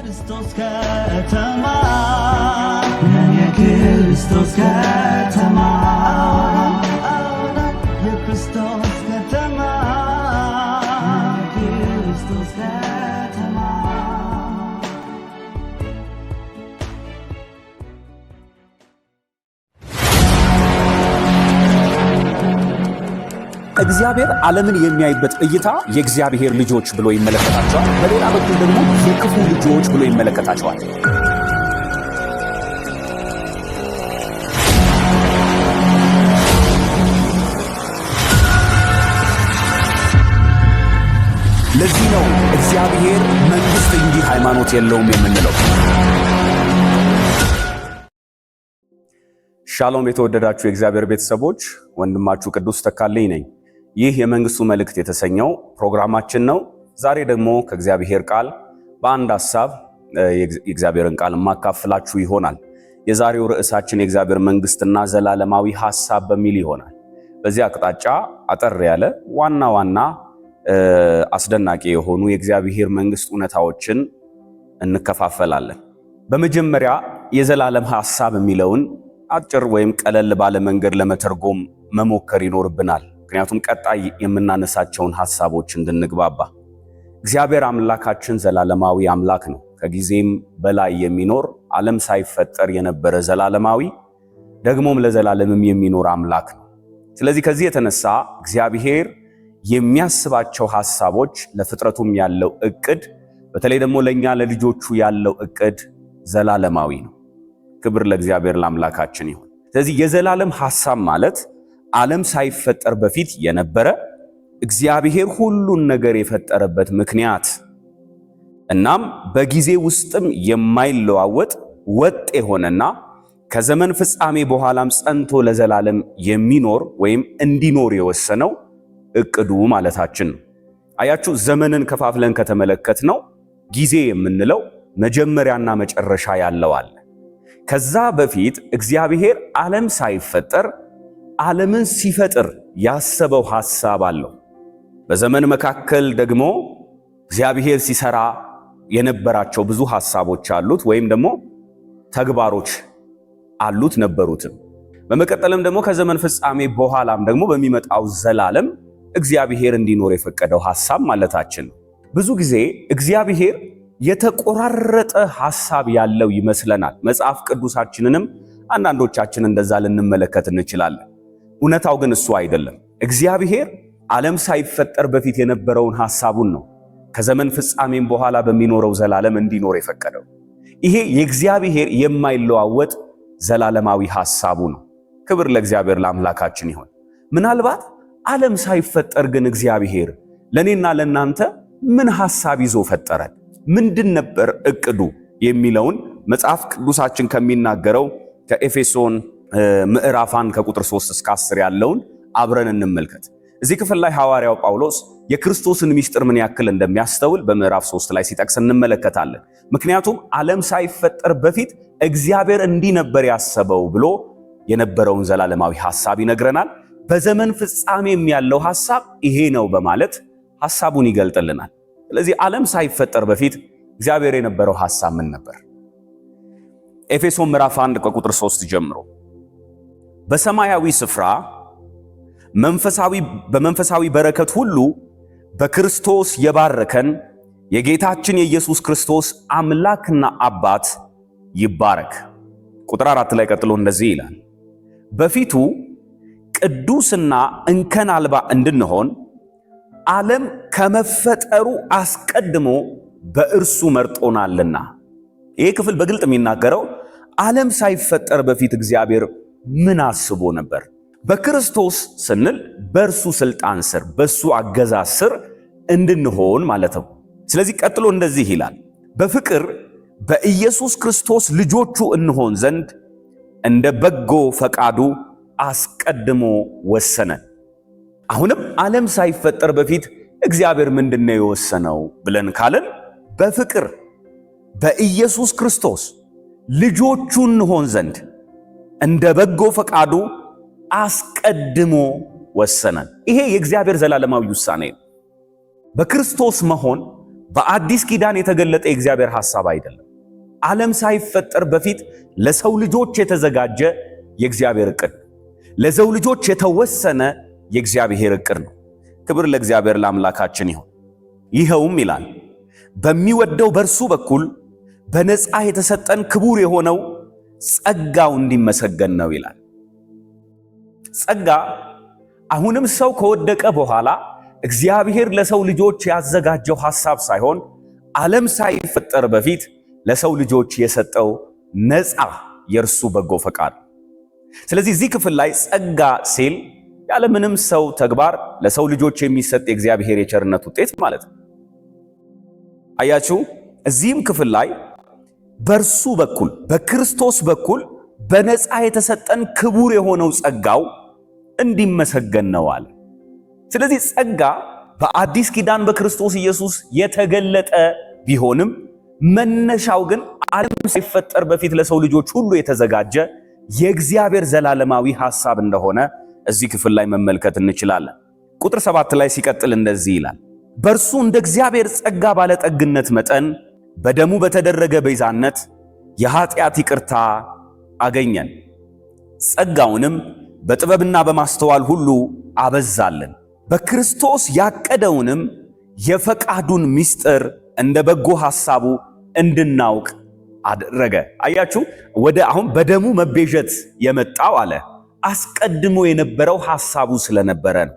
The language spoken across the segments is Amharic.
የክርስቶስ ከተማ ነን፣ የክርስቶስ ከተማ፣ የክርስቶስ ከተማ፣ የክርስቶስ ከተማ። እግዚአብሔር ዓለምን የሚያይበት እይታ የእግዚአብሔር ልጆች ብሎ ይመለከታቸዋል። በሌላ በኩል ደግሞ የክፉ ልጆች ብሎ ይመለከታቸዋል። ለዚህ ነው እግዚአብሔር መንግሥት እንጂ ሃይማኖት የለውም የምንለው። ሻሎም የተወደዳችሁ የእግዚአብሔር ቤተሰቦች፣ ወንድማችሁ ቅዱስ ተካልኝ ነኝ። ይህ የመንግስቱ መልእክት የተሰኘው ፕሮግራማችን ነው። ዛሬ ደግሞ ከእግዚአብሔር ቃል በአንድ ሐሳብ የእግዚአብሔርን ቃል የማካፍላችሁ ይሆናል። የዛሬው ርዕሳችን የእግዚአብሔር መንግስትና ዘላለማዊ ሐሳብ በሚል ይሆናል። በዚህ አቅጣጫ አጠር ያለ ዋና ዋና አስደናቂ የሆኑ የእግዚአብሔር መንግስት እውነታዎችን እንከፋፈላለን። በመጀመሪያ የዘላለም ሐሳብ የሚለውን አጭር ወይም ቀለል ባለ መንገድ ለመተርጎም መሞከር ይኖርብናል። ምክንያቱም ቀጣይ የምናነሳቸውን ሐሳቦች እንድንግባባ። እግዚአብሔር አምላካችን ዘላለማዊ አምላክ ነው። ከጊዜም በላይ የሚኖር፣ ዓለም ሳይፈጠር የነበረ ዘላለማዊ፣ ደግሞም ለዘላለምም የሚኖር አምላክ ነው። ስለዚህ ከዚህ የተነሳ እግዚአብሔር የሚያስባቸው ሐሳቦች፣ ለፍጥረቱም ያለው እቅድ፣ በተለይ ደግሞ ለእኛ ለልጆቹ ያለው እቅድ ዘላለማዊ ነው። ክብር ለእግዚአብሔር ለአምላካችን ይሁን። ስለዚህ የዘላለም ሐሳብ ማለት ዓለም ሳይፈጠር በፊት የነበረ፣ እግዚአብሔር ሁሉን ነገር የፈጠረበት ምክንያት፣ እናም በጊዜ ውስጥም የማይለዋወጥ ወጥ የሆነና ከዘመን ፍጻሜ በኋላም ጸንቶ ለዘላለም የሚኖር ወይም እንዲኖር የወሰነው እቅዱ ማለታችን ነው። አያችሁ፣ ዘመንን ከፋፍለን ከተመለከትነው ጊዜ የምንለው መጀመሪያና መጨረሻ ያለው አለ። ከዛ በፊት እግዚአብሔር ዓለም ሳይፈጠር ዓለምን ሲፈጥር ያሰበው ሐሳብ አለው። በዘመን መካከል ደግሞ እግዚአብሔር ሲሰራ የነበራቸው ብዙ ሐሳቦች አሉት፣ ወይም ደግሞ ተግባሮች አሉት ነበሩትም። በመቀጠልም ደግሞ ከዘመን ፍጻሜ በኋላም ደግሞ በሚመጣው ዘላለም እግዚአብሔር እንዲኖር የፈቀደው ሐሳብ ማለታችን ነው። ብዙ ጊዜ እግዚአብሔር የተቆራረጠ ሐሳብ ያለው ይመስለናል። መጽሐፍ ቅዱሳችንንም አንዳንዶቻችን እንደዛ ልንመለከት እንችላለን። እውነታው ግን እሱ አይደለም። እግዚአብሔር ዓለም ሳይፈጠር በፊት የነበረውን ሐሳቡን ነው ከዘመን ፍጻሜም በኋላ በሚኖረው ዘላለም እንዲኖር የፈቀደው። ይሄ የእግዚአብሔር የማይለዋወጥ ዘላለማዊ ሐሳቡ ነው። ክብር ለእግዚአብሔር ለአምላካችን ይሁን። ምናልባት ዓለም ሳይፈጠር ግን እግዚአብሔር ለእኔና ለእናንተ ምን ሐሳብ ይዞ ፈጠረን? ምንድን ነበር እቅዱ የሚለውን መጽሐፍ ቅዱሳችን ከሚናገረው ከኤፌሶን ምዕራፍ 1 ከቁጥር 3 እስከ 10 ያለውን አብረን እንመልከት። እዚህ ክፍል ላይ ሐዋርያው ጳውሎስ የክርስቶስን ምስጢር ምን ያክል እንደሚያስተውል በምዕራፍ 3 ላይ ሲጠቅስ እንመለከታለን። ምክንያቱም ዓለም ሳይፈጠር በፊት እግዚአብሔር እንዲህ ነበር ያሰበው ብሎ የነበረውን ዘላለማዊ ሐሳብ ይነግረናል። በዘመን ፍጻሜም ያለው ሐሳብ ይሄ ነው በማለት ሐሳቡን ይገልጥልናል። ስለዚህ ዓለም ሳይፈጠር በፊት እግዚአብሔር የነበረው ሐሳብ ምን ነበር? ኤፌሶን ምዕራፍ 1 ከቁጥር 3 ጀምሮ በሰማያዊ ስፍራ በመንፈሳዊ በረከት ሁሉ በክርስቶስ የባረከን የጌታችን የኢየሱስ ክርስቶስ አምላክና አባት ይባረክ። ቁጥር 4 ላይ ቀጥሎ እንደዚህ ይላል፣ በፊቱ ቅዱስና እንከን አልባ እንድንሆን ዓለም ከመፈጠሩ አስቀድሞ በእርሱ መርጦናልና። ይህ ክፍል በግልጥ የሚናገረው ዓለም ሳይፈጠር በፊት እግዚአብሔር ምን አስቦ ነበር? በክርስቶስ ስንል በእርሱ ስልጣን ስር፣ በእሱ አገዛዝ ስር እንድንሆን ማለት ነው። ስለዚህ ቀጥሎ እንደዚህ ይላል፣ በፍቅር በኢየሱስ ክርስቶስ ልጆቹ እንሆን ዘንድ እንደ በጎ ፈቃዱ አስቀድሞ ወሰነን። አሁንም ዓለም ሳይፈጠር በፊት እግዚአብሔር ምንድነው የወሰነው ብለን ካለን በፍቅር በኢየሱስ ክርስቶስ ልጆቹ እንሆን ዘንድ እንደ በጎ ፈቃዱ አስቀድሞ ወሰነን። ይሄ የእግዚአብሔር ዘላለማዊ ውሳኔ ነው። በክርስቶስ መሆን በአዲስ ኪዳን የተገለጠ የእግዚአብሔር ሐሳብ አይደለም። ዓለም ሳይፈጠር በፊት ለሰው ልጆች የተዘጋጀ የእግዚአብሔር እቅድ፣ ለሰው ልጆች የተወሰነ የእግዚአብሔር እቅድ ነው። ክብር ለእግዚአብሔር ለአምላካችን ይሁን። ይኸውም ይላል በሚወደው በእርሱ በኩል በነፃ የተሰጠን ክቡር የሆነው ጸጋው እንዲመሰገን ነው ይላል። ጸጋ አሁንም ሰው ከወደቀ በኋላ እግዚአብሔር ለሰው ልጆች ያዘጋጀው ሐሳብ ሳይሆን ዓለም ሳይፈጠር በፊት ለሰው ልጆች የሰጠው ነፃ የእርሱ በጎ ፈቃድ። ስለዚህ እዚህ ክፍል ላይ ጸጋ ሲል ያለምንም ሰው ተግባር ለሰው ልጆች የሚሰጥ የእግዚአብሔር የቸርነት ውጤት ማለት ነው። አያችሁ፣ እዚህም ክፍል ላይ በእርሱ በኩል በክርስቶስ በኩል በነፃ የተሰጠን ክቡር የሆነው ጸጋው እንዲመሰገን ነው አለ። ስለዚህ ጸጋ በአዲስ ኪዳን በክርስቶስ ኢየሱስ የተገለጠ ቢሆንም መነሻው ግን ዓለም ሳይፈጠር በፊት ለሰው ልጆች ሁሉ የተዘጋጀ የእግዚአብሔር ዘላለማዊ ሐሳብ እንደሆነ እዚህ ክፍል ላይ መመልከት እንችላለን። ቁጥር 7 ላይ ሲቀጥል እንደዚህ ይላል፣ በእርሱ እንደ እግዚአብሔር ጸጋ ባለጠግነት መጠን በደሙ በተደረገ ቤዛነት የኃጢአት ይቅርታ አገኘን፣ ጸጋውንም በጥበብና በማስተዋል ሁሉ አበዛልን፣ በክርስቶስ ያቀደውንም የፈቃዱን ምስጢር እንደ በጎ ሐሳቡ እንድናውቅ አደረገ። አያችሁ፣ ወደ አሁን በደሙ መቤዠት የመጣው አለ አስቀድሞ የነበረው ሐሳቡ ስለነበረ ነው።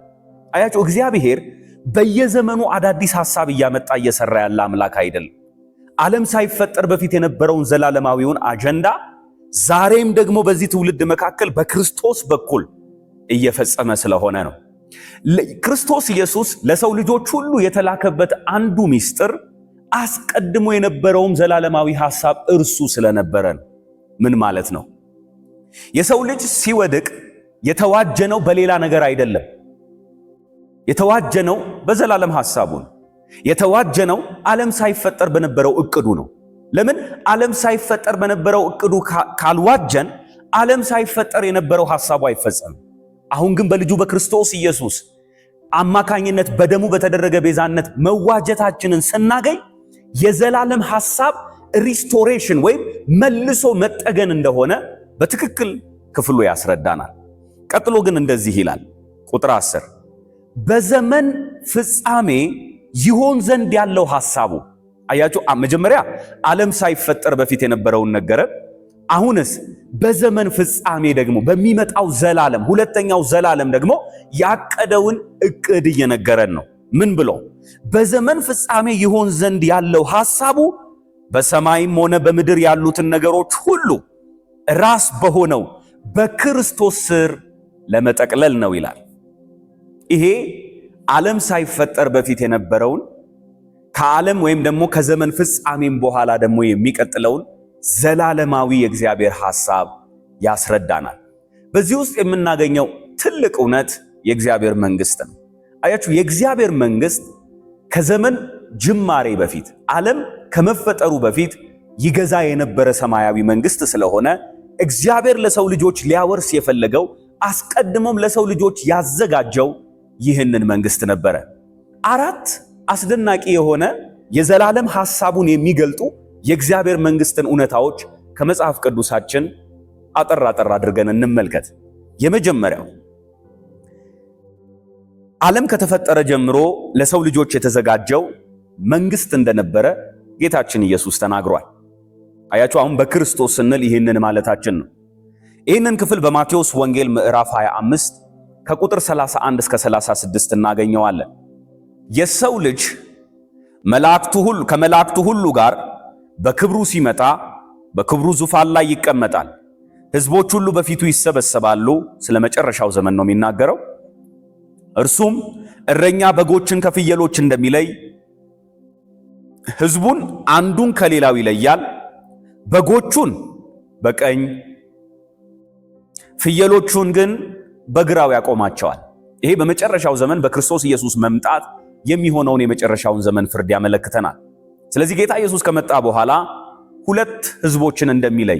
አያችሁ፣ እግዚአብሔር በየዘመኑ አዳዲስ ሐሳብ እያመጣ እየሰራ ያለ አምላክ አይደለም። ዓለም ሳይፈጠር በፊት የነበረውን ዘላለማዊውን አጀንዳ ዛሬም ደግሞ በዚህ ትውልድ መካከል በክርስቶስ በኩል እየፈጸመ ስለሆነ ነው። ክርስቶስ ኢየሱስ ለሰው ልጆች ሁሉ የተላከበት አንዱ ምስጢር አስቀድሞ የነበረውም ዘላለማዊ ሐሳብ እርሱ ስለነበረ ነው። ምን ማለት ነው? የሰው ልጅ ሲወድቅ የተዋጀነው በሌላ ነገር አይደለም። የተዋጀነው በዘላለም ሐሳቡ ነው። የተዋጀነው ዓለም ሳይፈጠር በነበረው እቅዱ ነው። ለምን ዓለም ሳይፈጠር በነበረው እቅዱ ካልዋጀን ዓለም ሳይፈጠር የነበረው ሐሳቡ አይፈጸምም። አሁን ግን በልጁ በክርስቶስ ኢየሱስ አማካኝነት በደሙ በተደረገ ቤዛነት መዋጀታችንን ስናገኝ የዘላለም ሐሳብ restoration ወይም መልሶ መጠገን እንደሆነ በትክክል ክፍሉ ያስረዳናል። ቀጥሎ ግን እንደዚህ ይላል ቁጥር 10 በዘመን ፍጻሜ ይሆን ዘንድ ያለው ሐሳቡ። አያችሁ፣ መጀመሪያ ዓለም ሳይፈጠር በፊት የነበረውን ነገረ። አሁንስ በዘመን ፍጻሜ ደግሞ በሚመጣው ዘላለም፣ ሁለተኛው ዘላለም ደግሞ ያቀደውን እቅድ እየነገረን ነው። ምን ብሎ? በዘመን ፍጻሜ ይሆን ዘንድ ያለው ሐሳቡ በሰማይም ሆነ በምድር ያሉትን ነገሮች ሁሉ ራስ በሆነው በክርስቶስ ስር ለመጠቅለል ነው ይላል። ይሄ ዓለም ሳይፈጠር በፊት የነበረውን ከዓለም ወይም ደግሞ ከዘመን ፍጻሜም በኋላ ደግሞ የሚቀጥለውን ዘላለማዊ የእግዚአብሔር ሐሳብ ያስረዳናል። በዚህ ውስጥ የምናገኘው ትልቅ እውነት የእግዚአብሔር መንግስት ነው። አያችሁ፣ የእግዚአብሔር መንግስት ከዘመን ጅማሬ በፊት ዓለም ከመፈጠሩ በፊት ይገዛ የነበረ ሰማያዊ መንግስት ስለሆነ እግዚአብሔር ለሰው ልጆች ሊያወርስ የፈለገው አስቀድሞም ለሰው ልጆች ያዘጋጀው ይህንን መንግስት ነበረ። አራት አስደናቂ የሆነ የዘላለም ሐሳቡን የሚገልጡ የእግዚአብሔር መንግስትን እውነታዎች ከመጽሐፍ ቅዱሳችን አጠር አጠር አድርገን እንመልከት። የመጀመሪያው ዓለም ከተፈጠረ ጀምሮ ለሰው ልጆች የተዘጋጀው መንግስት እንደነበረ ጌታችን ኢየሱስ ተናግሯል። አያችሁ፣ አሁን በክርስቶስ ስንል ይህንን ማለታችን ነው። ይህንን ክፍል በማቴዎስ ወንጌል ምዕራፍ 25 ከቁጥር 31 እስከ 36 እናገኘዋለን። የሰው ልጅ መላእክቱ ሁሉ ከመላእክቱ ሁሉ ጋር በክብሩ ሲመጣ በክብሩ ዙፋን ላይ ይቀመጣል። ሕዝቦች ሁሉ በፊቱ ይሰበሰባሉ። ስለ መጨረሻው ዘመን ነው የሚናገረው። እርሱም እረኛ በጎችን ከፍየሎች እንደሚለይ ሕዝቡን አንዱን ከሌላው ይለያል። በጎቹን በቀኝ ፍየሎቹን ግን በግራው ያቆማቸዋል። ይሄ በመጨረሻው ዘመን በክርስቶስ ኢየሱስ መምጣት የሚሆነውን የመጨረሻውን ዘመን ፍርድ ያመለክተናል። ስለዚህ ጌታ ኢየሱስ ከመጣ በኋላ ሁለት ህዝቦችን እንደሚለይ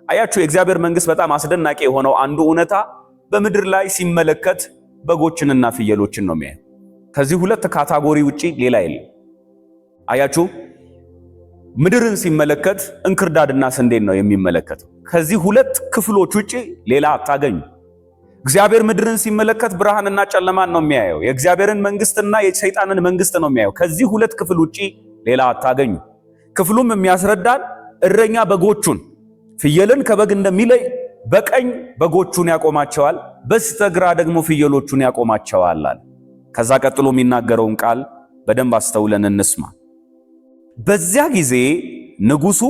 አያችሁ። የእግዚአብሔር መንግስት በጣም አስደናቂ የሆነው አንዱ እውነታ በምድር ላይ ሲመለከት በጎችንና ፍየሎችን ነው የሚያየው። ከዚህ ሁለት category ውጪ ሌላ የለም። አያችሁ፣ ምድርን ሲመለከት እንክርዳድና ስንዴን ነው የሚመለከተው። ከዚህ ሁለት ክፍሎች ውጪ ሌላ አታገኙ። እግዚአብሔር ምድርን ሲመለከት ብርሃንና ጨለማን ነው የሚያየው። የእግዚአብሔርን መንግስትና የሰይጣንን መንግስት ነው የሚያየው። ከዚህ ሁለት ክፍል ውጪ ሌላ አታገኙ። ክፍሉም የሚያስረዳን እረኛ በጎቹን ፍየልን ከበግ እንደሚለይ በቀኝ በጎቹን ያቆማቸዋል፣ በስተግራ ደግሞ ፍየሎቹን ያቆማቸዋል አለ። ከዛ ቀጥሎ የሚናገረውን ቃል በደንብ አስተውለን እንስማ። በዚያ ጊዜ ንጉሱ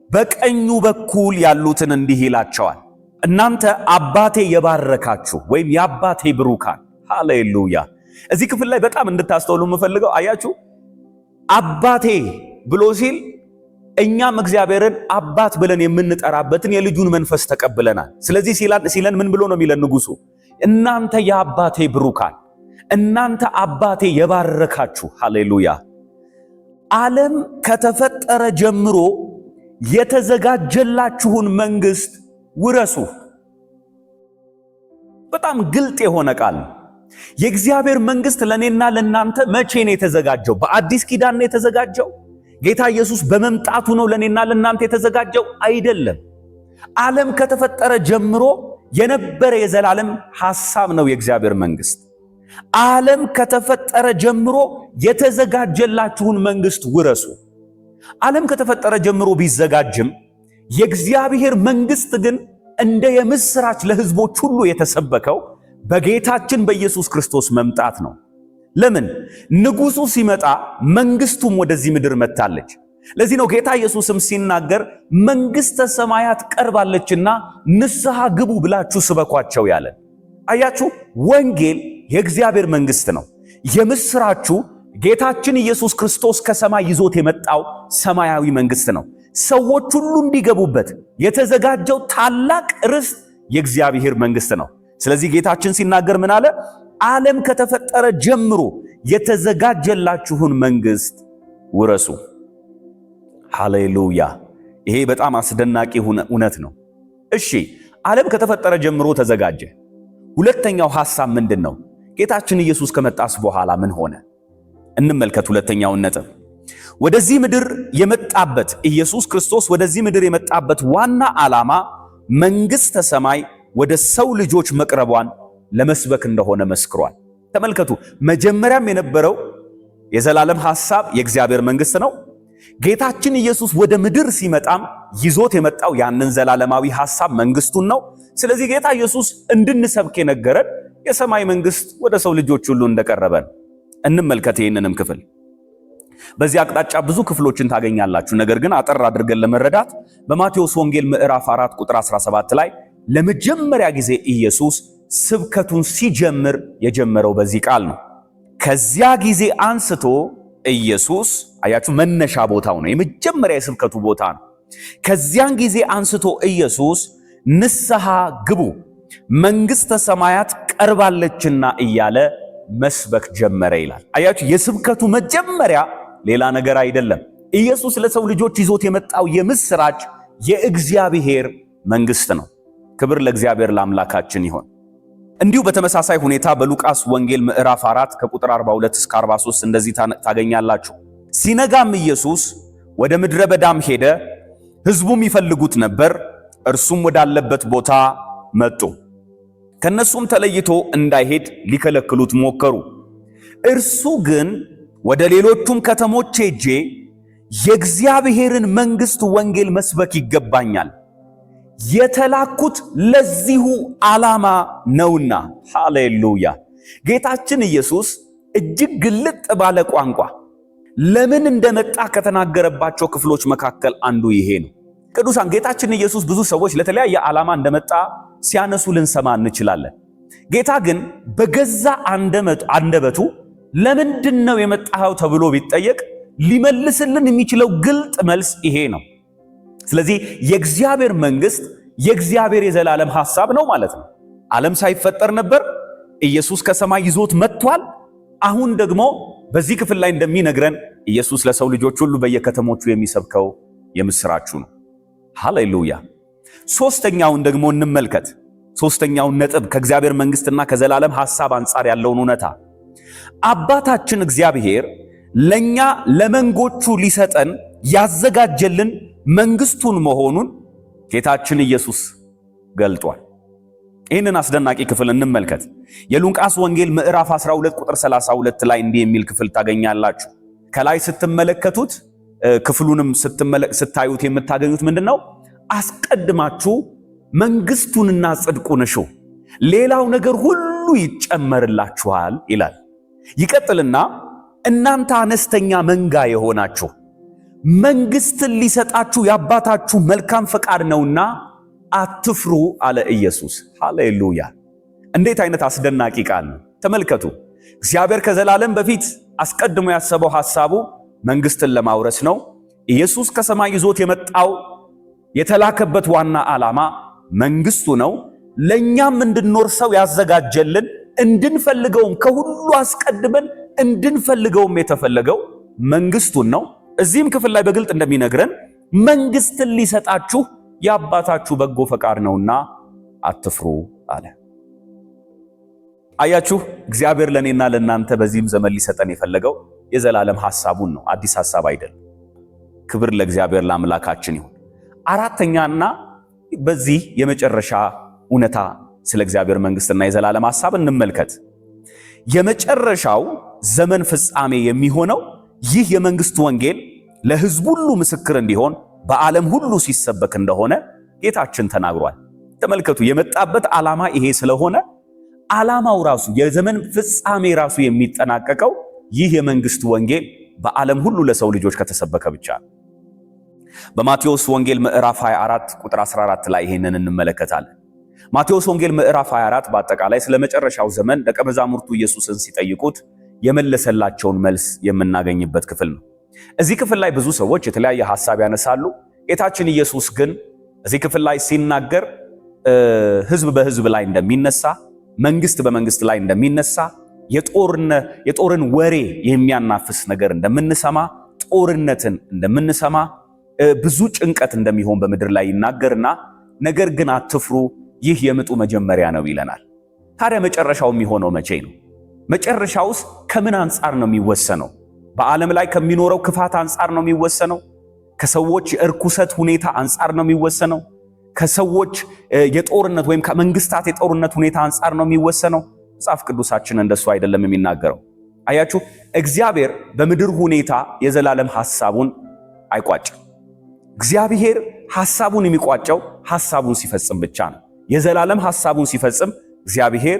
በቀኙ በኩል ያሉትን እንዲህ ይላቸዋል፣ እናንተ አባቴ የባረካችሁ ወይም የአባቴ ብሩካን። ሃሌሉያ! እዚህ ክፍል ላይ በጣም እንድታስተውሉ የምፈልገው አያችሁ፣ አባቴ ብሎ ሲል እኛም እግዚአብሔርን አባት ብለን የምንጠራበትን የልጁን መንፈስ ተቀብለናል። ስለዚህ ሲለን ምን ብሎ ነው የሚለን ንጉሱ? እናንተ የአባቴ ብሩካን፣ እናንተ አባቴ የባረካችሁ። ሃሌሉያ! ዓለም ከተፈጠረ ጀምሮ የተዘጋጀላችሁን መንግስት ውረሱ። በጣም ግልጥ የሆነ ቃል ነው። የእግዚአብሔር መንግስት ለእኔና ለእናንተ መቼ ነው የተዘጋጀው? በአዲስ ኪዳን ነው የተዘጋጀው? ጌታ ኢየሱስ በመምጣቱ ነው ለእኔና ለእናንተ የተዘጋጀው? አይደለም። ዓለም ከተፈጠረ ጀምሮ የነበረ የዘላለም ሐሳብ ነው የእግዚአብሔር መንግስት። ዓለም ከተፈጠረ ጀምሮ የተዘጋጀላችሁን መንግስት ውረሱ። ዓለም ከተፈጠረ ጀምሮ ቢዘጋጅም የእግዚአብሔር መንግስት ግን እንደ የምስራች ለሕዝቦች ሁሉ የተሰበከው በጌታችን በኢየሱስ ክርስቶስ መምጣት ነው። ለምን? ንጉሱ ሲመጣ መንግስቱም ወደዚህ ምድር መጥታለች። ለዚህ ነው ጌታ ኢየሱስም ሲናገር መንግስተ ሰማያት ቀርባለችና ንስሐ ግቡ ብላችሁ ስበኳቸው ያለን። አያችሁ፣ ወንጌል የእግዚአብሔር መንግስት ነው። የምስራቹ ጌታችን ኢየሱስ ክርስቶስ ከሰማይ ይዞት የመጣው ሰማያዊ መንግስት ነው። ሰዎች ሁሉ እንዲገቡበት የተዘጋጀው ታላቅ ርስት የእግዚአብሔር መንግስት ነው። ስለዚህ ጌታችን ሲናገር ምን አለ? ዓለም ከተፈጠረ ጀምሮ የተዘጋጀላችሁን መንግስት ውረሱ። ሃሌሉያ! ይሄ በጣም አስደናቂ እውነት ነው። እሺ፣ ዓለም ከተፈጠረ ጀምሮ ተዘጋጀ። ሁለተኛው ሐሳብ ምንድን ነው? ጌታችን ኢየሱስ ከመጣስ በኋላ ምን ሆነ? እንመልከት ሁለተኛውን ነጥብ። ወደዚህ ምድር የመጣበት ኢየሱስ ክርስቶስ ወደዚህ ምድር የመጣበት ዋና ዓላማ መንግሥተ ሰማይ ወደ ሰው ልጆች መቅረቧን ለመስበክ እንደሆነ መስክሯል። ተመልከቱ፣ መጀመሪያም የነበረው የዘላለም ሐሳብ የእግዚአብሔር መንግሥት ነው። ጌታችን ኢየሱስ ወደ ምድር ሲመጣም ይዞት የመጣው ያንን ዘላለማዊ ሐሳብ መንግስቱን ነው። ስለዚህ ጌታ ኢየሱስ እንድንሰብክ የነገረን የሰማይ መንግስት ወደ ሰው ልጆች ሁሉ እንደቀረበ ነው። እንመልከት ይህንንም ክፍል። በዚህ አቅጣጫ ብዙ ክፍሎችን ታገኛላችሁ። ነገር ግን አጠር አድርገን ለመረዳት በማቴዎስ ወንጌል ምዕራፍ 4 ቁጥር 17 ላይ ለመጀመሪያ ጊዜ ኢየሱስ ስብከቱን ሲጀምር የጀመረው በዚህ ቃል ነው። ከዚያ ጊዜ አንስቶ ኢየሱስ፣ አያችሁ፣ መነሻ ቦታው ነው፣ የመጀመሪያ የስብከቱ ቦታ ነው። ከዚያን ጊዜ አንስቶ ኢየሱስ ንስሐ ግቡ መንግሥተ ሰማያት ቀርባለችና እያለ መስበክ ጀመረ ይላል። አያችሁ፣ የስብከቱ መጀመሪያ ሌላ ነገር አይደለም። ኢየሱስ ለሰው ልጆች ይዞት የመጣው የምስራች የእግዚአብሔር መንግስት ነው። ክብር ለእግዚአብሔር ለአምላካችን ይሆን። እንዲሁ በተመሳሳይ ሁኔታ በሉቃስ ወንጌል ምዕራፍ 4 ከቁጥር 42 እስከ 43 እንደዚህ ታገኛላችሁ። ሲነጋም ኢየሱስ ወደ ምድረ በዳም ሄደ፣ ሕዝቡም ይፈልጉት ነበር። እርሱም ወዳለበት ቦታ መጡ። ከነሱም ተለይቶ እንዳይሄድ ሊከለክሉት ሞከሩ። እርሱ ግን ወደ ሌሎቹም ከተሞች ሄጄ የእግዚአብሔርን መንግሥት ወንጌል መስበክ ይገባኛል፣ የተላኩት ለዚሁ ዓላማ ነውና። ሃሌሉያ! ጌታችን ኢየሱስ እጅግ ግልጥ ባለ ቋንቋ ለምን እንደመጣ ከተናገረባቸው ክፍሎች መካከል አንዱ ይሄ ነው። ቅዱሳን፣ ጌታችን ኢየሱስ ብዙ ሰዎች ለተለያየ ዓላማ እንደመጣ ሲያነሱ ልንሰማ እንችላለን። ጌታ ግን በገዛ አንደበቱ ለምንድን ነው የመጣኸው ተብሎ ቢጠየቅ ሊመልስልን የሚችለው ግልጥ መልስ ይሄ ነው። ስለዚህ የእግዚአብሔር መንግስት የእግዚአብሔር የዘላለም ሐሳብ ነው ማለት ነው። ዓለም ሳይፈጠር ነበር። ኢየሱስ ከሰማይ ይዞት መጥቷል። አሁን ደግሞ በዚህ ክፍል ላይ እንደሚነግረን ኢየሱስ ለሰው ልጆች ሁሉ በየከተሞቹ የሚሰብከው የምስራቹ ነው። ሃሌሉያ። ሶስተኛውን ደግሞ እንመልከት። ሶስተኛውን ነጥብ ከእግዚአብሔር መንግስትና ከዘላለም ሐሳብ አንጻር ያለውን እውነታ፣ አባታችን እግዚአብሔር ለኛ ለመንጎቹ ሊሰጠን ያዘጋጀልን መንግስቱን መሆኑን ጌታችን ኢየሱስ ገልጧል። ይህንን አስደናቂ ክፍል እንመልከት። የሉቃስ ወንጌል ምዕራፍ 12 ቁጥር 32 ላይ እንዲህ የሚል ክፍል ታገኛላችሁ። ከላይ ስትመለከቱት፣ ክፍሉንም ስታዩት የምታገኙት ምንድን ነው? አስቀድማችሁ መንግስቱንና ጽድቁን እሹ፣ ሌላው ነገር ሁሉ ይጨመርላችኋል ይላል። ይቀጥልና እናንተ አነስተኛ መንጋ የሆናችሁ፣ መንግስትን ሊሰጣችሁ የአባታችሁ መልካም ፈቃድ ነውና አትፍሩ አለ ኢየሱስ። ሃሌሉያ! እንዴት አይነት አስደናቂ ቃል ነው! ተመልከቱ። እግዚአብሔር ከዘላለም በፊት አስቀድሞ ያሰበው ሐሳቡ መንግስትን ለማውረስ ነው። ኢየሱስ ከሰማይ ይዞት የመጣው፣ የተላከበት ዋና ዓላማ መንግስቱ ነው። ለኛም እንድንወርሰው ያዘጋጀልን፣ እንድንፈልገውም፣ ከሁሉ አስቀድመን እንድንፈልገውም የተፈለገው መንግስቱን ነው። እዚህም ክፍል ላይ በግልጥ እንደሚነግረን መንግስትን ሊሰጣችሁ የአባታችሁ በጎ ፈቃድ ነውና አትፍሩ አለ። አያችሁ፣ እግዚአብሔር ለእኔና ለእናንተ በዚህም ዘመን ሊሰጠን የፈለገው የዘላለም ሐሳቡን ነው፣ አዲስ ሐሳብ አይደለም። ክብር ለእግዚአብሔር ለአምላካችን ይሁን። አራተኛና በዚህ የመጨረሻ እውነታ ስለ እግዚአብሔር መንግስትና የዘላለም ሐሳብ እንመልከት። የመጨረሻው ዘመን ፍጻሜ የሚሆነው ይህ የመንግስቱ ወንጌል ለሕዝብ ሁሉ ምስክር እንዲሆን በዓለም ሁሉ ሲሰበክ እንደሆነ ጌታችን ተናግሯል። ተመልከቱ፣ የመጣበት ዓላማ ይሄ ስለሆነ ዓላማው ራሱ፣ የዘመን ፍጻሜ ራሱ የሚጠናቀቀው ይህ የመንግስቱ ወንጌል በዓለም ሁሉ ለሰው ልጆች ከተሰበከ ብቻ ነው። በማቴዎስ ወንጌል ምዕራፍ 24 ቁጥር 14 ላይ ይሄንን እንመለከታለን። ማቴዎስ ወንጌል ምዕራፍ 24 በአጠቃላይ ስለ መጨረሻው ዘመን ደቀ መዛሙርቱ ኢየሱስን ሲጠይቁት የመለሰላቸውን መልስ የምናገኝበት ክፍል ነው። እዚህ ክፍል ላይ ብዙ ሰዎች የተለያየ ሐሳብ ያነሳሉ። ጌታችን ኢየሱስ ግን እዚህ ክፍል ላይ ሲናገር ሕዝብ በሕዝብ ላይ እንደሚነሳ፣ መንግስት በመንግስት ላይ እንደሚነሳ፣ የጦርን ወሬ የሚያናፍስ ነገር እንደምንሰማ፣ ጦርነትን እንደምንሰማ፣ ብዙ ጭንቀት እንደሚሆን በምድር ላይ ይናገርና ነገር ግን አትፍሩ፣ ይህ የምጡ መጀመሪያ ነው ይለናል። ታዲያ መጨረሻው የሚሆነው መቼ ነው? መጨረሻውስ ከምን አንጻር ነው የሚወሰነው? በዓለም ላይ ከሚኖረው ክፋት አንጻር ነው የሚወሰነው? ከሰዎች የእርኩሰት ሁኔታ አንጻር ነው የሚወሰነው? ከሰዎች የጦርነት ወይም ከመንግስታት የጦርነት ሁኔታ አንጻር ነው የሚወሰነው? መጽሐፍ ቅዱሳችን እንደሱ አይደለም የሚናገረው። አያችሁ፣ እግዚአብሔር በምድር ሁኔታ የዘላለም ሐሳቡን አይቋጭም። እግዚአብሔር ሐሳቡን የሚቋጨው ሐሳቡን ሲፈጽም ብቻ ነው። የዘላለም ሐሳቡን ሲፈጽም እግዚአብሔር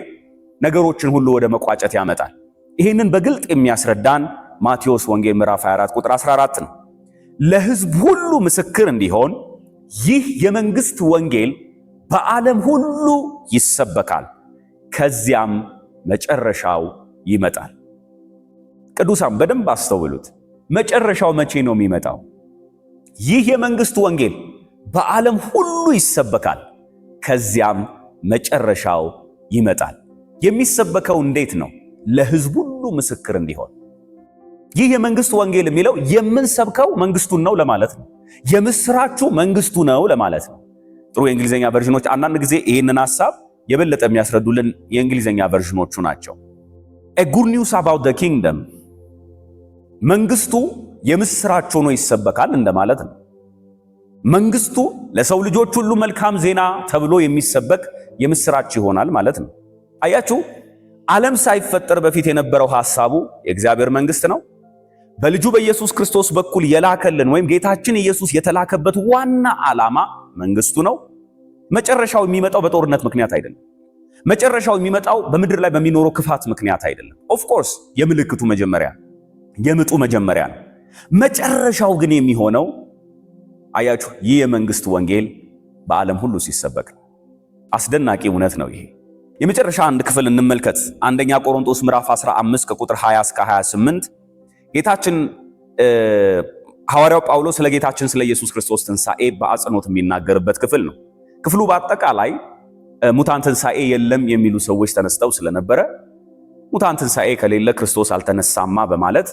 ነገሮችን ሁሉ ወደ መቋጨት ያመጣል። ይህንን በግልጥ የሚያስረዳን ማቴዎስ ወንጌል ምዕራፍ 24 ቁጥር 14 ነው። ለሕዝብ ሁሉ ምስክር እንዲሆን ይህ የመንግስት ወንጌል በዓለም ሁሉ ይሰበካል፣ ከዚያም መጨረሻው ይመጣል። ቅዱሳን፣ በደንብ አስተውሉት። መጨረሻው መቼ ነው የሚመጣው? ይህ የመንግስት ወንጌል በዓለም ሁሉ ይሰበካል፣ ከዚያም መጨረሻው ይመጣል። የሚሰበከው እንዴት ነው? ለሕዝብ ሁሉ ምስክር እንዲሆን። ይህ የመንግስት ወንጌል የሚለው የምንሰብከው መንግስቱን ነው ለማለት ነው። የምስራቹ መንግስቱ ነው ለማለት ነው። ጥሩ የእንግሊዝኛ version ኖች፣ አንዳንድ ጊዜ ይህንን ሐሳብ የበለጠ የሚያስረዱልን የእንግሊዝኛ version ኖቹ ናቸው። A good news about the kingdom፣ መንግስቱ የምስራች ሆኖ ይሰበካል እንደማለት ነው። መንግስቱ ለሰው ልጆች ሁሉ መልካም ዜና ተብሎ የሚሰበክ የምስራች ይሆናል ማለት ነው። አያችሁ፣ ዓለም ሳይፈጠር በፊት የነበረው ሐሳቡ የእግዚአብሔር መንግስት ነው። በልጁ በኢየሱስ ክርስቶስ በኩል የላከልን ወይም ጌታችን ኢየሱስ የተላከበት ዋና ዓላማ መንግስቱ ነው። መጨረሻው የሚመጣው በጦርነት ምክንያት አይደለም። መጨረሻው የሚመጣው በምድር ላይ በሚኖረው ክፋት ምክንያት አይደለም። Of course የምልክቱ መጀመሪያ፣ የምጡ መጀመሪያ ነው። መጨረሻው ግን የሚሆነው፣ አያችሁ፣ ይህ የመንግስት ወንጌል በዓለም ሁሉ ሲሰበክ ነው። አስደናቂ እውነት ነው ይሄ። የመጨረሻ አንድ ክፍል እንመልከት። አንደኛ ቆሮንቶስ ምዕራፍ 15 ከቁጥር 20 እስከ 28 ጌታችን፣ ሐዋርያው ጳውሎስ ስለ ጌታችን ስለ ኢየሱስ ክርስቶስ ትንሣኤ በአጽንኦት የሚናገርበት ክፍል ነው። ክፍሉ በአጠቃላይ ሙታን ትንሣኤ የለም የሚሉ ሰዎች ተነስተው ስለነበረ፣ ሙታን ትንሣኤ ከሌለ ክርስቶስ አልተነሳማ በማለት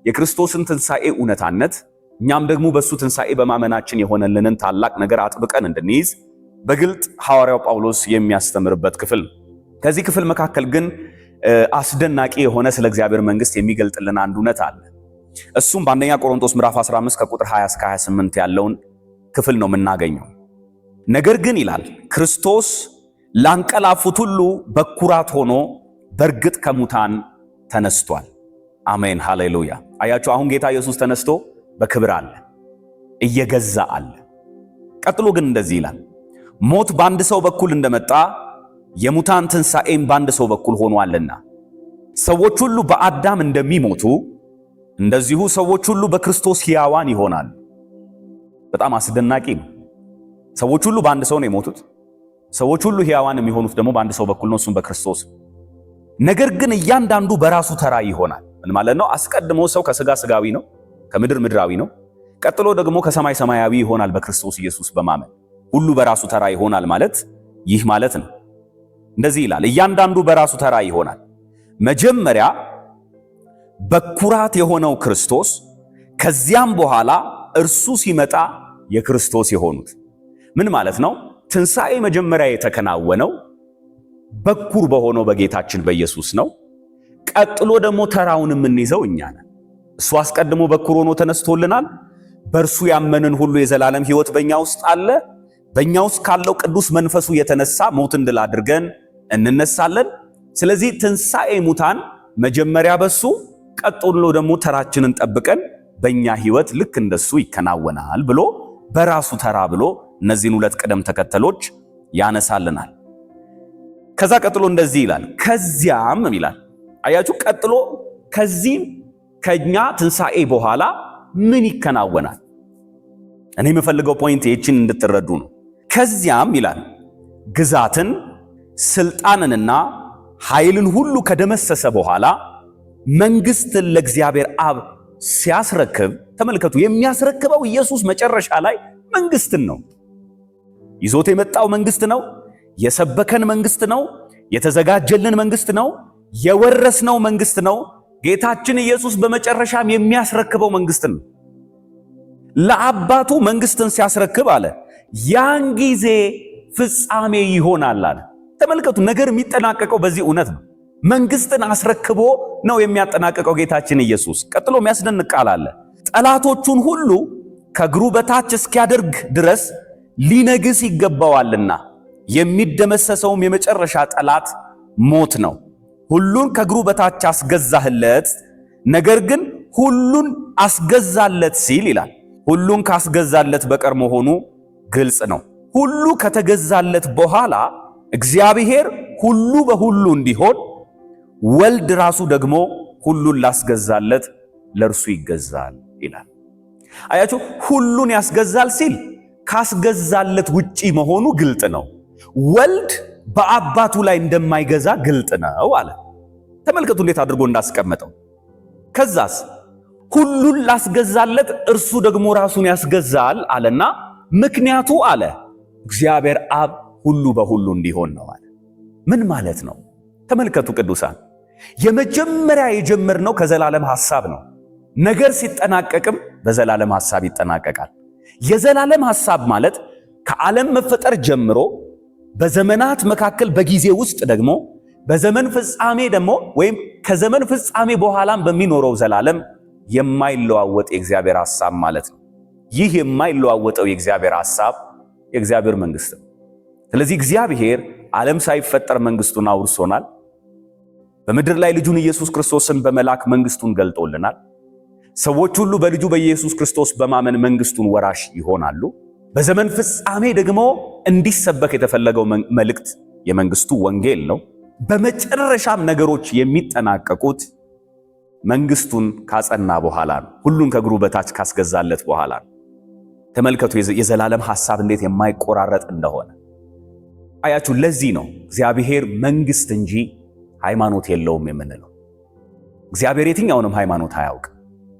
የክርስቶስን ትንሣኤ እውነታነት፣ እኛም ደግሞ በእሱ ትንሣኤ በማመናችን የሆነልንን ታላቅ ነገር አጥብቀን እንድንይዝ በግልጥ ሐዋርያው ጳውሎስ የሚያስተምርበት ክፍል ነው። ከዚህ ክፍል መካከል ግን አስደናቂ የሆነ ስለ እግዚአብሔር መንግስት የሚገልጥልን አንድ እውነት አለ። እሱም በአንደኛ ቆሮንቶስ ምዕራፍ 15 ከቁጥር 20 እስከ 28 ያለውን ክፍል ነው የምናገኘው። ነገር ግን ይላል ክርስቶስ ላንቀላፉት ሁሉ በኩራት ሆኖ በእርግጥ ከሙታን ተነስቷል። አሜን፣ ሃሌሉያ። አያችሁ፣ አሁን ጌታ ኢየሱስ ተነስቶ በክብር አለ፣ እየገዛ አለ። ቀጥሎ ግን እንደዚህ ይላል፣ ሞት በአንድ ሰው በኩል እንደመጣ የሙታን ትንሣኤም በአንድ ሰው በኩል ሆኗልና ሰዎች ሁሉ በአዳም እንደሚሞቱ እንደዚሁ ሰዎች ሁሉ በክርስቶስ ሕያዋን ይሆናሉ። በጣም አስደናቂ ነው። ሰዎች ሁሉ በአንድ ሰው ነው የሞቱት። ሰዎች ሁሉ ሕያዋን የሚሆኑት ደግሞ በአንድ ሰው በኩል ነው፣ እሱም በክርስቶስ። ነገር ግን እያንዳንዱ በራሱ ተራ ይሆናል። ምን ማለት ነው? አስቀድሞ ሰው ከስጋ ስጋዊ ነው፣ ከምድር ምድራዊ ነው። ቀጥሎ ደግሞ ከሰማይ ሰማያዊ ይሆናል በክርስቶስ ኢየሱስ በማመን። ሁሉ በራሱ ተራ ይሆናል ማለት ይህ ማለት ነው። እንደዚህ ይላል፣ እያንዳንዱ በራሱ ተራ ይሆናል። መጀመሪያ በኩራት የሆነው ክርስቶስ፣ ከዚያም በኋላ እርሱ ሲመጣ የክርስቶስ የሆኑት። ምን ማለት ነው? ትንሣኤ መጀመሪያ የተከናወነው በኩር በሆነው በጌታችን በኢየሱስ ነው። ቀጥሎ ደግሞ ተራውን የምንይዘው እኛ ነን። እሱ አስቀድሞ በኩር ሆኖ ተነስቶልናል። በእርሱ ያመንን ሁሉ የዘላለም ሕይወት በእኛ ውስጥ አለ። በእኛ ውስጥ ካለው ቅዱስ መንፈሱ የተነሳ ሞትን ድል አድርገን እንነሳለን። ስለዚህ ትንሣኤ ሙታን መጀመሪያ በሱ፣ ቀጥሎ ደግሞ ተራችንን ጠብቀን በእኛ ሕይወት ልክ እንደሱ ይከናወናል ብሎ በራሱ ተራ ብሎ እነዚህን ሁለት ቅደም ተከተሎች ያነሳልናል። ከዛ ቀጥሎ እንደዚህ ይላል፣ ከዚያም ይላል። አያችሁ፣ ቀጥሎ ከዚህም ከኛ ትንሣኤ በኋላ ምን ይከናወናል? እኔ የምፈልገው point ይህችን እንድትረዱ ነው። ከዚያም ይላል ግዛትን ስልጣንንና ኃይልን ሁሉ ከደመሰሰ በኋላ መንግስትን ለእግዚአብሔር አብ ሲያስረክብ፣ ተመልከቱ፣ የሚያስረክበው ኢየሱስ መጨረሻ ላይ መንግስትን ነው። ይዞት የመጣው መንግስት ነው። የሰበከን መንግስት ነው። የተዘጋጀልን መንግስት ነው። የወረስነው መንግስት ነው። ጌታችን ኢየሱስ በመጨረሻም የሚያስረክበው መንግስት ነው። ለአባቱ መንግስትን ሲያስረክብ አለ ያን ጊዜ ፍጻሜ ይሆናል አለ። ተመልከቱ፣ ነገር የሚጠናቀቀው በዚህ እውነት ነው። መንግስትን አስረክቦ ነው የሚያጠናቅቀው ጌታችን ኢየሱስ። ቀጥሎ የሚያስደንቅ ቃል አለ። ጠላቶቹን ሁሉ ከእግሩ በታች እስኪያደርግ ድረስ ሊነግስ ይገባዋልና የሚደመሰሰውም የመጨረሻ ጠላት ሞት ነው። ሁሉን ከእግሩ በታች አስገዛህለት፣ ነገር ግን ሁሉን አስገዛለት ሲል ይላል ሁሉን ካስገዛለት በቀር መሆኑ ግልጽ ነው። ሁሉ ከተገዛለት በኋላ እግዚአብሔር ሁሉ በሁሉ እንዲሆን ወልድ ራሱ ደግሞ ሁሉን ላስገዛለት ለእርሱ ይገዛል ይላል። አያችሁ፣ ሁሉን ያስገዛል ሲል ካስገዛለት ውጪ መሆኑ ግልጥ ነው። ወልድ በአባቱ ላይ እንደማይገዛ ግልጥ ነው አለ። ተመልከቱ እንዴት አድርጎ እንዳስቀመጠው። ከዛስ ሁሉን ላስገዛለት እርሱ ደግሞ ራሱን ያስገዛል አለና ምክንያቱ አለ እግዚአብሔር አብ ሁሉ በሁሉ እንዲሆን ነው አለ። ምን ማለት ነው? ተመልከቱ ቅዱሳን፣ የመጀመሪያ የጀመርነው ከዘላለም ሐሳብ ነው። ነገር ሲጠናቀቅም በዘላለም ሐሳብ ይጠናቀቃል። የዘላለም ሐሳብ ማለት ከዓለም መፈጠር ጀምሮ በዘመናት መካከል በጊዜ ውስጥ ደግሞ በዘመን ፍጻሜ ደግሞ ወይም ከዘመን ፍጻሜ በኋላም በሚኖረው ዘላለም የማይለዋወጥ የእግዚአብሔር ሐሳብ ማለት ነው። ይህ የማይለዋወጠው የእግዚአብሔር ሐሳብ የእግዚአብሔር መንግስት ነው። ስለዚህ እግዚአብሔር ዓለም ሳይፈጠር መንግስቱን አውርሶናል። በምድር ላይ ልጁን ኢየሱስ ክርስቶስን በመላክ መንግስቱን ገልጦልናል። ሰዎች ሁሉ በልጁ በኢየሱስ ክርስቶስ በማመን መንግስቱን ወራሽ ይሆናሉ። በዘመን ፍጻሜ ደግሞ እንዲሰበክ የተፈለገው መልእክት የመንግስቱ ወንጌል ነው። በመጨረሻም ነገሮች የሚጠናቀቁት መንግስቱን ካጸና በኋላ ነው። ሁሉን ከእግሩ በታች ካስገዛለት በኋላ ነው። ተመልከቱ የዘላለም ሐሳብ እንዴት የማይቆራረጥ እንደሆነ አያችሁ። ለዚህ ነው እግዚአብሔር መንግስት እንጂ ሃይማኖት የለውም የምንለው። እግዚአብሔር የትኛውንም ሃይማኖት አያውቅም።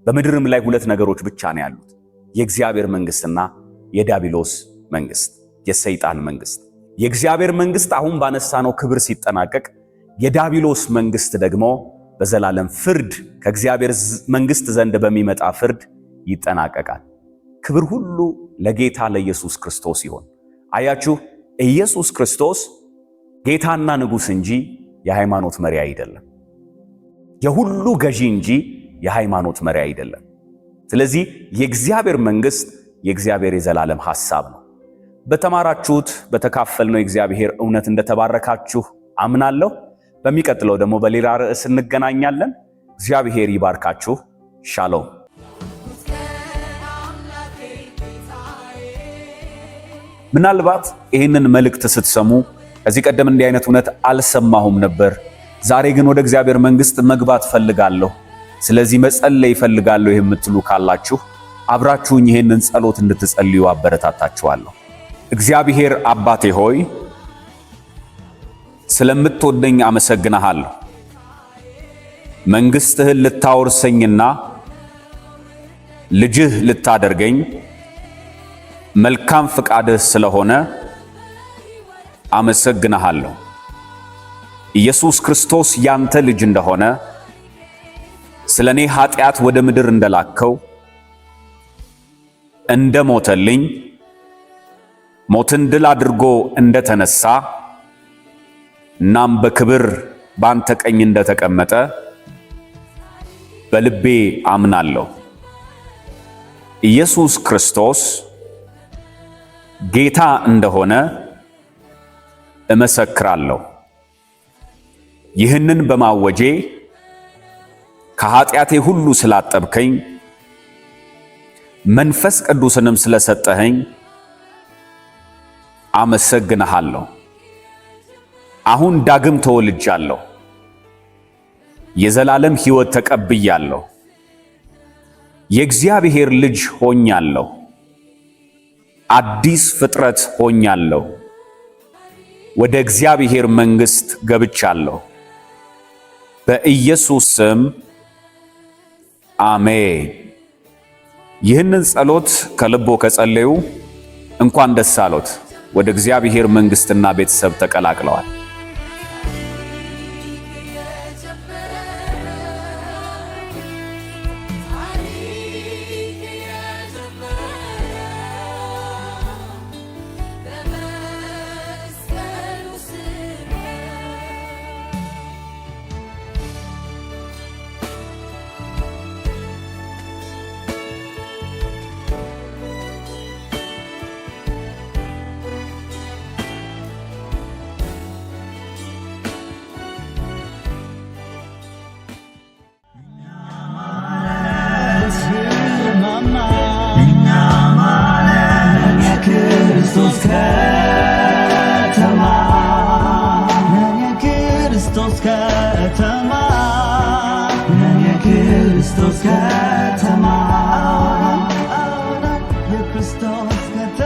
በምድርም ላይ ሁለት ነገሮች ብቻ ነው ያሉት፣ የእግዚአብሔር መንግስትና የዲያብሎስ መንግስት፣ የሰይጣን መንግስት። የእግዚአብሔር መንግስት አሁን ባነሳነው ክብር ሲጠናቀቅ፣ የዲያብሎስ መንግስት ደግሞ በዘላለም ፍርድ ከእግዚአብሔር መንግስት ዘንድ በሚመጣ ፍርድ ይጠናቀቃል። ክብር ሁሉ ለጌታ ለኢየሱስ ክርስቶስ ይሆን። አያችሁ፣ ኢየሱስ ክርስቶስ ጌታና ንጉሥ እንጂ የሃይማኖት መሪ አይደለም። የሁሉ ገዢ እንጂ የሃይማኖት መሪ አይደለም። ስለዚህ የእግዚአብሔር መንግስት የእግዚአብሔር የዘላለም ሐሳብ ነው። በተማራችሁት በተካፈልነው የእግዚአብሔር እውነት እንደተባረካችሁ አምናለሁ። በሚቀጥለው ደግሞ በሌላ ርዕስ እንገናኛለን። እግዚአብሔር ይባርካችሁ። ሻሎም። ምናልባት ይህንን መልእክት ስትሰሙ ከዚህ ቀደም እንዲህ አይነት እውነት አልሰማሁም ነበር፣ ዛሬ ግን ወደ እግዚአብሔር መንግስት መግባት ፈልጋለሁ፣ ስለዚህ መጸለይ እፈልጋለሁ የምትሉ ካላችሁ አብራችሁኝ ይህንን ጸሎት እንድትጸልዩ አበረታታችኋለሁ። እግዚአብሔር አባቴ ሆይ፣ ስለምትወደኝ አመሰግንሃለሁ። መንግስትህን ልታወርሰኝና ልጅህ ልታደርገኝ መልካም ፍቃድህ ስለሆነ አመሰግንሃለሁ። ኢየሱስ ክርስቶስ ያንተ ልጅ እንደሆነ፣ ስለ እኔ ኃጢአት ወደ ምድር እንደላከው፣ እንደሞተልኝ፣ ሞትን ድል አድርጎ እንደተነሳ፣ እናም በክብር ባንተ ቀኝ እንደተቀመጠ በልቤ አምናለሁ። ኢየሱስ ክርስቶስ ጌታ እንደሆነ እመሰክራለሁ። ይህንን በማወጄ ከኃጢአቴ ሁሉ ስላጠብከኝ፣ መንፈስ ቅዱስንም ስለሰጠኸኝ አመሰግንሃለሁ። አሁን ዳግም ተወልጃለሁ። የዘላለም ሕይወት ተቀብያለሁ። የእግዚአብሔር ልጅ ሆኛለሁ። አዲስ ፍጥረት ሆኛለሁ። ወደ እግዚአብሔር መንግሥት ገብቻለሁ። በኢየሱስ ስም አሜን። ይህንን ጸሎት ከልቦ ከጸለዩ እንኳን ደስ አሎት፣ ወደ እግዚአብሔር መንግሥትና ቤተሰብ ተቀላቅለዋል። የክርስቶስ ከተማ የክርስቶስ ከተማ የክርስቶስ ከተማ የክርስቶስ ከተማ።